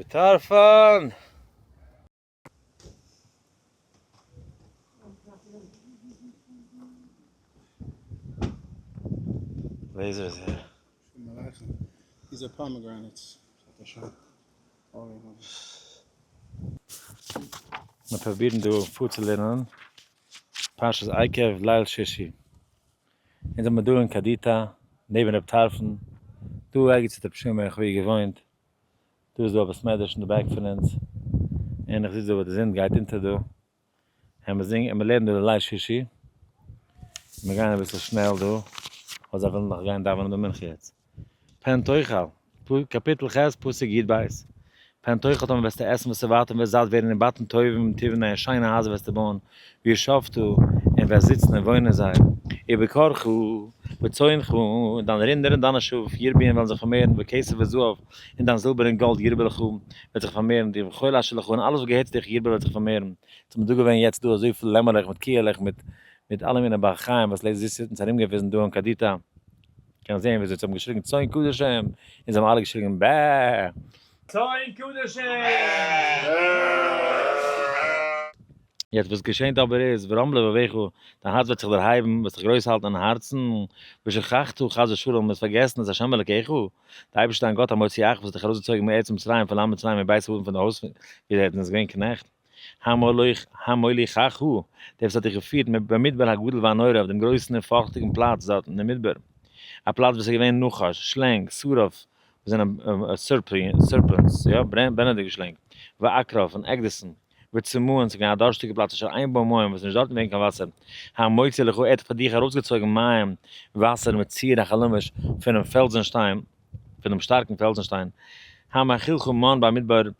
טרפון! Lasers here. These are pomegranates. מיר פרובירן דא פארצולערנען פרשת עקב ליל שישי. אונז זעמיר דא אין קדיתא, נעבן רב טרפון, דא ערגעץ האט רבי שמעון בר יוחאי געוואוינט, דא איז דא א בית מדרש אין די back פון אונז, און איך זיץ דא וואו די זון גייט אונטער דא, און מיר זינגען און מיר לערנען דא די ליל שישי, מיר גייען אביסל שנעל דא, ווייל זיי ווילן נאך גיין דאווענען דא מנחה יעצט. פן תאכל, קאפיטל ח' פסוק י ב, פן תאכל טאמער וועסטו עסן ושבעת און וועסט זאט ווערן און בתים טובים תבנה און שיינע הייזער וועסטו בויען, וישבת און וועסט זיצן און וואוינען אין זיי, ובקרך וצאנך און דיינע רינדער און דיינע שאף ירביון וועלן זיך פארמערן, וכסף וזהב און דיין זילבער און גאלד ירבה לך וועט זיך פארמערן דיר, וכל אשר לך און אלעס וואס געהערט צו דיך ירבה וועט זיך פארמערן. ס'איז דא געווען יעצט דא אזויפיל לעמעלעך מיט קיעלעך מיט מיט אלע מיני בעלי חיים וואס לעז זיס האט אונז ארומגעוויזן דא אין קדיתא. קענסט זען וויאזוי זיי האבן געשריגן צאן קדשים און זיי האבן אלע געשריגן בע. צאן קדשים! יעצט וואס געשענט אבער איז, ורם לבבך, דיין הארץ וועט זיך דערהייבן, וועסט זיך גרויס האלטן אין הארצן, ושכחת חס ושלום, וועסט פארגעסן את ה' אלקיך, דער אייבערשטער דיין גאט המוציאך וואס האט דיך ארויסגעצויגן מארץ מצרים פון לאנד מצרים מבית עבדים פון די הויז פון ווי זיי זענען געווען קנעכט, המוליכך דער וואס האט דיך געפירט במדבר הגדול והנורא אויף דעם גרויסן און פארכטיגן פלאץ דארט אין דעם מדבר, א פלאץ וואס איז געווען נחש, שלענג, שרף, וואס זענען serpents, יא, ברענענדיגע שלענג, ועקרב, און עקדיסן, וצמאון, ס'איז געווען א דארשטיגע פלאץ אשר אין בו מים, וואס איז נישט דארטן געווען קיין וואסער, המוציא לך, ער האט פאר דיך ארויסגעצויגן מים, וואסער, מצור החלמיש, פונעם פעלזן שטיין, פונעם שטארקן פעלזן שטיין, המאכילך מן במדבר, ער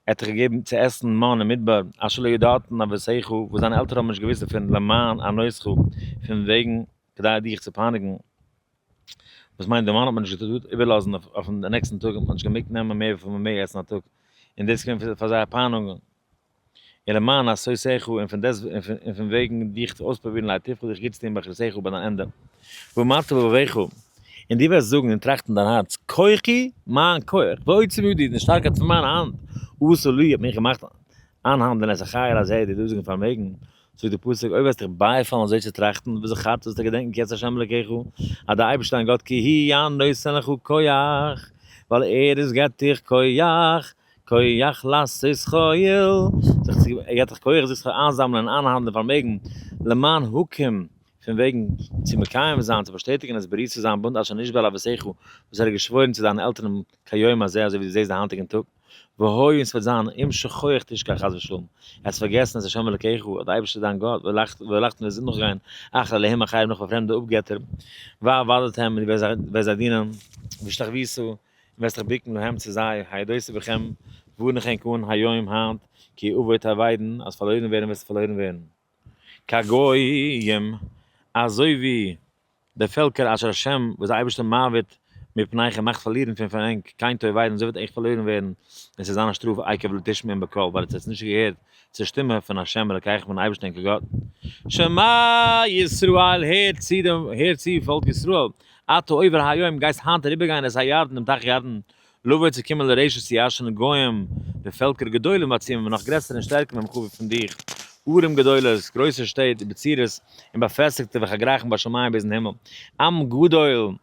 האט דיך געגעבן צו עסן מן אין מדבר, אשר לא ידעתן אבותיך, וואס דיינע עלטערן האבן נישט געוואוסט דערפון, למען ענותך, פון וועגן, כדי דיך צו פייניגן. וואס מיינט די מן האט מען נישט געטארט איבערלאזן אויפן נעקסטן טאג, האט מען נישט געמעגט נעמען מער וויפיל מען מעג עסן א טאג, און דאס איז געווען פאר זייער פיינונגען. ולמען נסותיך, און פון דעס און פון וועגן דיך צו אויספרובירן להיטיבך דיך גוטס טון באחריתך ביי דיין ענדע. ואמרת בלבבך, און דו וועסט זאגן און טראכטן אין דיין הארץ, כוחי, מיין כח, ועוצם ידי, די שטארקייט פון מיין האנט, עשה לי, האט מיך געמאכט איינהאנדלען את החיל הזה, די דאזיגן פארמעגן. זאגט דער פסוק, אויב וועסט דיך בייפאלן אזוי צו טראכטן, וזכרת זאלסטו געדענקען כי את ה' אלקיך, אז דער אייבערשטער דיין גאט כי הוא הנותן לך כח, ווייל ער איז געבט דיך כח, כח לעשות חיל, זיך צו, ער געבט דיך כח זיך צו איינזאמלען און איינהאנדלען פארמעגן, למען הקים, פון וועגן צו מקיים זיין, צו באשטעטיגן את בריתו זיין בונד אשר נשבע לאבותיך, וואס ער האט געשוואוירן צו דיינע עלטערן כיום הזה, אזוי ווי דו זעסט די היינטיגן טאג. והיה און ס'וועט זיין, אם שכוח תשכח חס ושלום, עסט פארגעסן את השם אלקיך, אז דער אייבערשטער דיין גאט, והלכת און וועסט נאכגיין אחרי אלהים אחרים נאך פאר פרעמדע אפגעטער, ועבדתם און דו וועסט זיי דינען, והשתחווית און וועסט דיך בוקן להם צו זיי, העידותי בכם, ווארן איך ענק אן, היום, היינט, כי אבד תאבדון, אז פארלוירן ווערן וועסטו פארלוירן ווערן. כגויים, אזוי ווי די פעלקער אשר השם, וואס דער אייבערשטער מעביר מפניכם מאכט פארלירן פון פון ענק, כן תאבדון, אזוי וועט ענק פארלוירן ווערן, און ס'וועט זיין א שטראף עקב לא תשמעון בקול, ווייל עטס האטס נישט געהערט צו שטימע פון השם אלקיכם פון אייבערשטן ענקער גאט. שמע ישראל, הערט צו דעם, הערט צו פאלק ישראל, אתה עובר היום, גייסט היינט אריבערגיין את הירדן דעם טייך ירדן, לבוא צו קומען לרשת צו ירשענען גוים, די פעלקער גדולים ועצומים נאך גרעסער און שטערקער ממך ווי פון דיך, ערים גדולות, גרויסע שטעט, ובצורות, און באפעסטיגטע וכגריכם בשמים ביזן הימל, עם גדול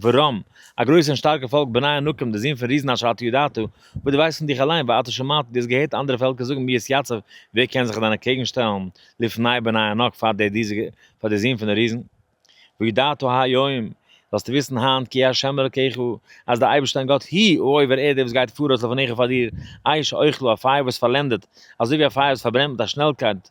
ורם, א גרויסע און שטארקע פאלק, בני ענקים, די זין פון ריזן אשר אתה ידעת, וואס דו ווייסט פון דיך אליין, ואתה שמעת, דו האסט געהערט אנדערע פעלקער זאגן מי יתיצב, ווער קען זיך דען אקעגן שטעלן, לפני בני ענק, פאר די זין פון די ריזן. וידעת היום, זאלסטו וויסן היינט, כי ה' אלקיך, אז דער אייבערשטער דיין גאט, הוא העובר ער דער וואס גייט פאראויס לפניך פאר דיר, אש אוכלה, א פייער וואס פארלענדעט, אזוי ווי א פייער וואס פארברענט מיט א שנעלקייט,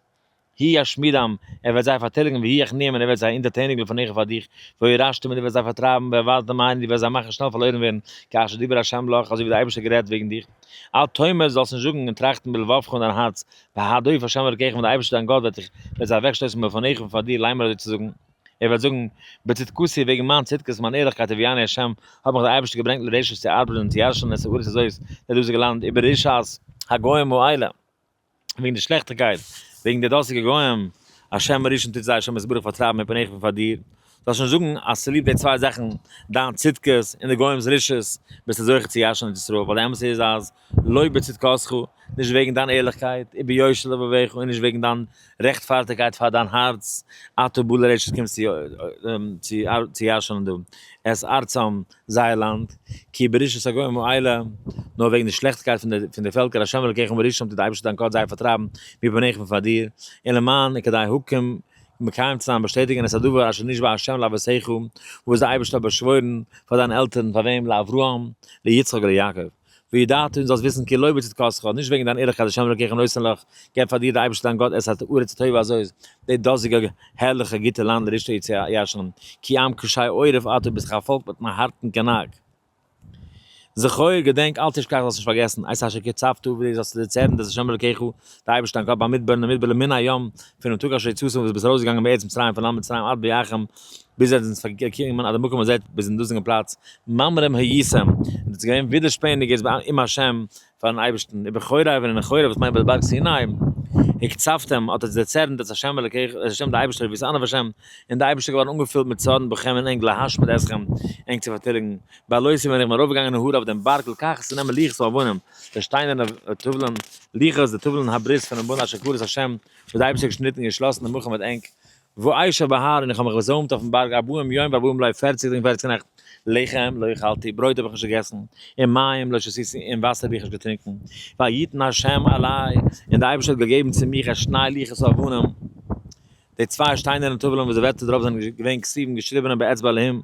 הוא ישמידם, ער וועט זיי פארטיליגן, והוא יכניעם, און ער וועט זיי אונטערטעניגן לפניך פאר דיך, וירשתם, און דו וועסט זיי פארטרייבן, ואבדתם מהר, און דו וועסט זיי מאכן שנעל פארלוירן ווערן, כאשר דיבר ה' לך, אזוי ווי דער אייבערשטער האט גערעדט וועגן דיך. אל תאמר, זאלסט נישט זאגן און טראכטן בלבבך אין דיין הארץ, בהדוף ה' אלקיך, ווען דער אייבערשטער דיין גאט וועט דיך וועט זיי אוועקשטויסן מלפניך פון פאר דיר, לאמר אזוי צו זאגן, ער וועט זאגן, בצדקתי, וועגן מיין צדקות, מיין ערליכקייט, הביאני ה', האט מיך דער אייבערשטער געברענגט לרשת צו ארבעטן און צו ירש'ן את הארץ הזאת, די דאזיגע לאנד, וברשעת הגוים האלה, וועגן די שלעכטיגקייט, וועגן די דאזיגע גוים, אשר מרעישין טוט זיי השם יתברך פארטרייבן מפניך פון פאר דיר. זאלסט נישט זאגן אז צוליב די צוויי זאכן, דיין צדקות און די גוים'ס רשעות, ביסטו זוכה צו ירש'ן ארץ ישראל, ווייל די אמת איז אז לא בצדקתך, נישט וועגן דיין ערליכקייט, וביושר לבבך, און נישט וועגן דיין רעכטפארטיגקייט פאר דיין הארץ, אתה בא לרשת קומסטו צו ירש'נען דא, את ארצם, זייער לאנד, כי ברשעות הגוים האלה, נאר וועגן די שלעכטקייט פון די פעלקער, השם אלוקיך מורישם טוט דער אייבערשטער דיין גאט זיי פארטרייבן מפניך פון פאר דיר, און למען און כדי הקים מקיים צו זיין באשטעטיגן את הדבר אשר נשבע ה' לאבותיך, וואס דער אייבערשטער האט באשוואוירן פאר דיינע עלטערן, פאר וועם? לאברהם, ליצחק וליעקב. וידעת און זאלסט וויסן כי לא בצדקתך, נישט וועגן דיין ערליכקייט השם אלוקיך נותן לך, געבט פאר דיר דער אייבערשטער דיין גאט את הארץ הטובה הזאת, די דאזיגע הערליכע גוטע לאנד לרשתה צו ירש'נען, כי עם קשה עורף אתה, ביסט דאך א פאלק מיט אן הארטן גענאק. זכור, געדענק, אל תשכח, זאלסט נישט פארגעסן, את אשר קצפת, ווי דו זאלסט דערצערנט את השם אלוקיך, דער אייבערשטער דיין גאט במדבר אין מדבר למן הים, פונעם טאג אשר יצאתם וואס ביסט ארויסגעגאנגען מארץ מצרים פון לאנד מצרים עד ביאכם, ביז ער איז געקומען עד המקום הזה ביז אין דאזיגן פלאץ, ממרים הייתם, און עס איז געווען ווידערשפעניגערס ביי עם השם, פארן אייבערשטן, ובחורב און אין חורב וואס מיינט ביי די בארג סיני, הקצפתם, האט עטס דערצערנט את השם אלקיך, את השם די אייבערשטער, ויתאנף השם, און די אייבערשטער געווארן אנגעפילט מיט צארן בכם און ענק להשמיד אתכם, ענק צו פארטיליגן, בעלותי ווען איך בין ארויפגעגאנגען אין הר אויף דעם בארג לקחת צו נעמען לוחות האבנים, די שטיינערנע טאוולען, לוחות די טאוולען הברית פונעם בונד אשר כרת השם, וואס די אייבערשטער האט געשניטן און געשלאסן עמכם מיט ענק, ואשב בהר און איך האב מיך געזוימט אויפן בארג ארבעים יום וארבעים לילה פערציג טאג און פערציג נעכט, לחם לא אכלתי, ברויט האב איך נישט געגעסן, און מים לא שתיתי, און וואסער האב איך נישט געטרונקען, ויתן ה' אלי, און דער אייבערשטער האט געגעבן צו מיך את שני לוחות האבנים, די צוויי שטיינערנע טאוולען וואס די ווערטער דערויף זענען געווען כתובים געשריבענע באצבע אלהים,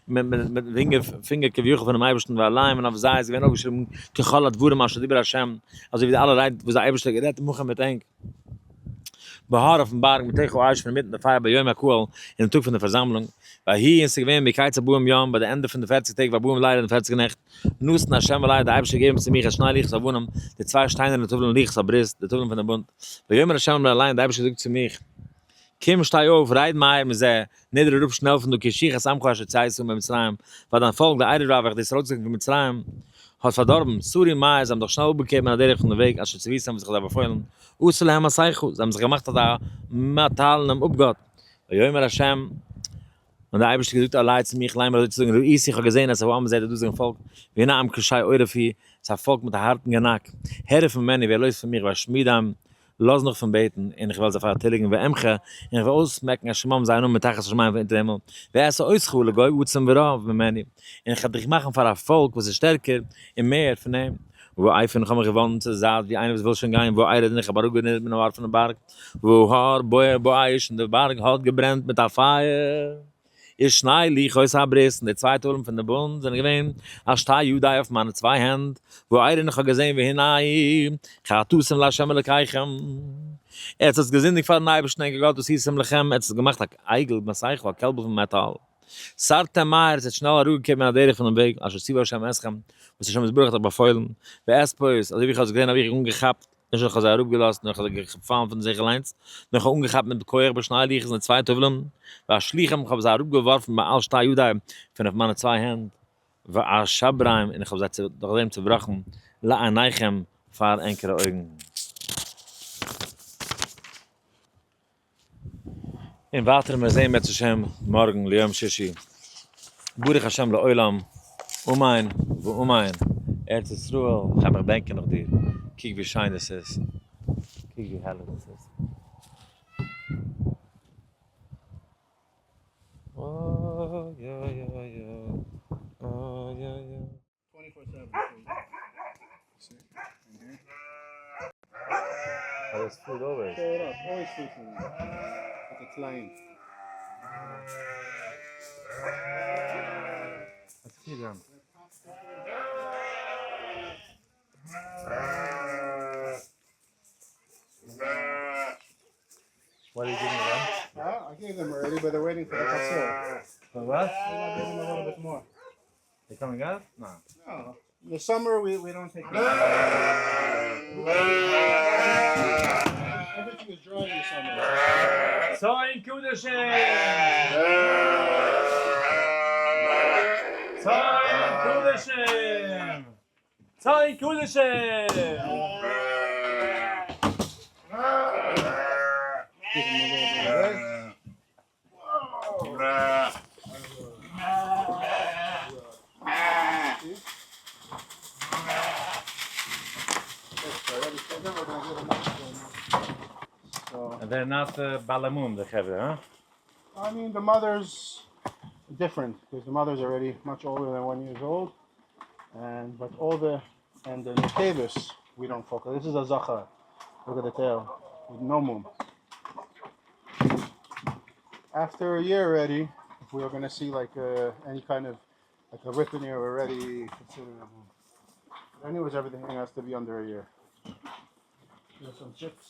מיט פינגער כביכול פונעם אייבערשטן, ועליהם און אויף זיי איז געווען אויפגעשריבן ככל הדברים אשר דיבר ה', אזוי ווי די אלע רייד וואס דער אייבערשטער האט גערעדט עמכם מיט ענק. בהר אויפן בארג מתוך האש פון אינמיטן די פייער ביום הקהל אין דעם טאג פון דער פארזאמלונג, ויהי און ס'איז געווען מקץ ארבעים יום ביי די ענדע פון די פערציג טעג וארבעים לילה און פערציג נעכט, נתן ה' אלי האט דער אייבערשטער געגעבן צו מיך את שני לוחות האבנים, די צוויי שטיינערנע טאוולען לוחות הברית, די טאוולען פון דעם בונד. ויאמר ה' אלי און דער אייבערשטער האט געזאגט צו מיך, קום שטיי אויף, רד מהר מזה, נידער אראפ שנעל פון דא כי שחת עמך אשר הוצאת ממצרים, ווייל דיין פאלק די ערב רב איך דאס ארויסגעצויגן פון מצרים, האט פארדארבן, סרו מהר, זיי האבן דאך שנעל אפגעקערט מן הדרך פון דעם וועג אשר צויתם וואס איך האב זיי באפוילן, עשו להם מסכה, זיי האבן זיך געמאכט אזא מעטאלנעם אפגאט, ויאמר ה', און דער אייבערשטער האט געזאגט אלי צו מיך לאמר אזוי צו זאגן, ראיתי איך האב געזען את העם הזה די דאזיגן פאלק, והנה עם קשה עורף הוא, עס איז א פאלק מיט א הארטן גענאק, הרף ממני ווער לויז פון מיך ואשמידם, לאז נאך פון בעטן, און איך וועל זיי פארטיליגן, ואמחה, און איך וועל אויסמעקן את שמם זייער נאמען מתחת השמים פון אונטער הימל, ואעשה אותך לגוי עצום ורב ממנו, און איך וועל דיך מאכן פאר א פאלק וואס איז שטערקער און מער פון אים. ואפנה און איך האב מיך געוואנדן צו די זייט ווי איינער וואס וויל שוין גיין, וארד און איך האב אראפגענידערט מן ההר פונעם בארג, וההר בוער באש און דער בארג האט געברענט מיט א פייער. ושני לוחות הברית, און די צוויי טאוולען פון דעם בונד זענען געווען על שתי ידי אויף מיינע צוויי הענט, וארא און איך האב געזען והנה חטאתם לה' אלקיכם, עטס האטס געזינדיגט פארן אייבערשטן ענקער גאט ועשיתם לכם, עטס האטס געמאכט א עגל מסכה, א קעלבל פון מעטאל, סרתם מהר, עטס האט שנעל אראפגעקערט מן הדרך פונעם וועג, אשר ציווה ה' אתכם, וואס השם יתברך האט אייך באפוילן, ואתפוש, אזוי ווי איך האב עס געזען האב איך אנגעכאפט, נישט איך האב זיי אראפגעלאזט, נאר איך האב זיי געפאלן פון זיך אליינס, נאר איך האב אנגעכאפט מיט כח בשני לוחות אין די צוויי טאוולען, ואשליכם, איך האב זיי אראפגעווארפן מעל שתי ידי, פון אויף מיינע צוויי הענט, ואשברם, און איך האב זיי דורך דעם צעבראכן, לעיניכם, פאר ענקערע אויגן. און ווייטער מיר זעהן בעז השם מארגן ליום שישי, ברוך השם לעולם, אמן ואמן, ארץ ישראל, כ'גיי מיך בענקען נאך דיר, קוק ווי שיין דאס איז, קוק ווי הערליך דאס איז. אוי אוי אוי אוי אוי אוי. 24/7 food. See? In here. Oh, there's food always. Fill it up. Always food for them. With the flame. Let's feed them. What are you giving them? I gave them already, but they're waiting for the pastel. For what? Maybe I'll give them a little bit more. They're coming up? No. No. In the summer, we don't take them. Everything is dry in the summer. Zoin Kudashin! Zoin Kudashin! Zoin Kudashin! Give them a little bit of this. They're not בעלי מום, די חברה, הא? I mean, the mother's different because the mother's already much older than 1 years old, and but all the and the נקבות we don't focus. This is a זכר. Look at the tail with no מום. After a year already, if we are going to see like any kind of like a rip in here already considered a מום. But anyways, everything has to be under a year. There's some chicks.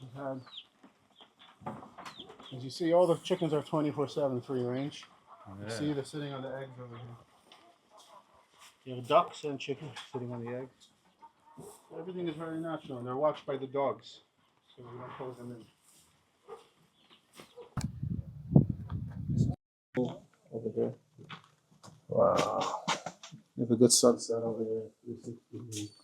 We've had. As you see, all the chickens are 24/7 free range. You see, they're sitting on the eggs over here. You have ducks and chickens sitting on the eggs. Everything is very natural, and they're watched by the dogs, so we don't close them in. Over here. Wow. You have a good sunset over there. 360 degrees.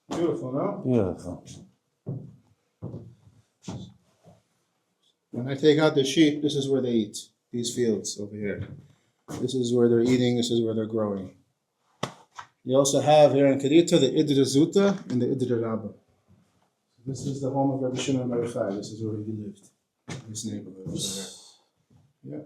Beautiful, no? Beautiful. When I take out the sheep, this is where they eat. These fields over here. This is where they're eating. This is where they're growing. You also have here in Kerita the Idra Zuta and the Idra Rabba. This is the home of Rabbi Shimon Bar Yochai. This is where he lived. This neighborhood over here. Yeah.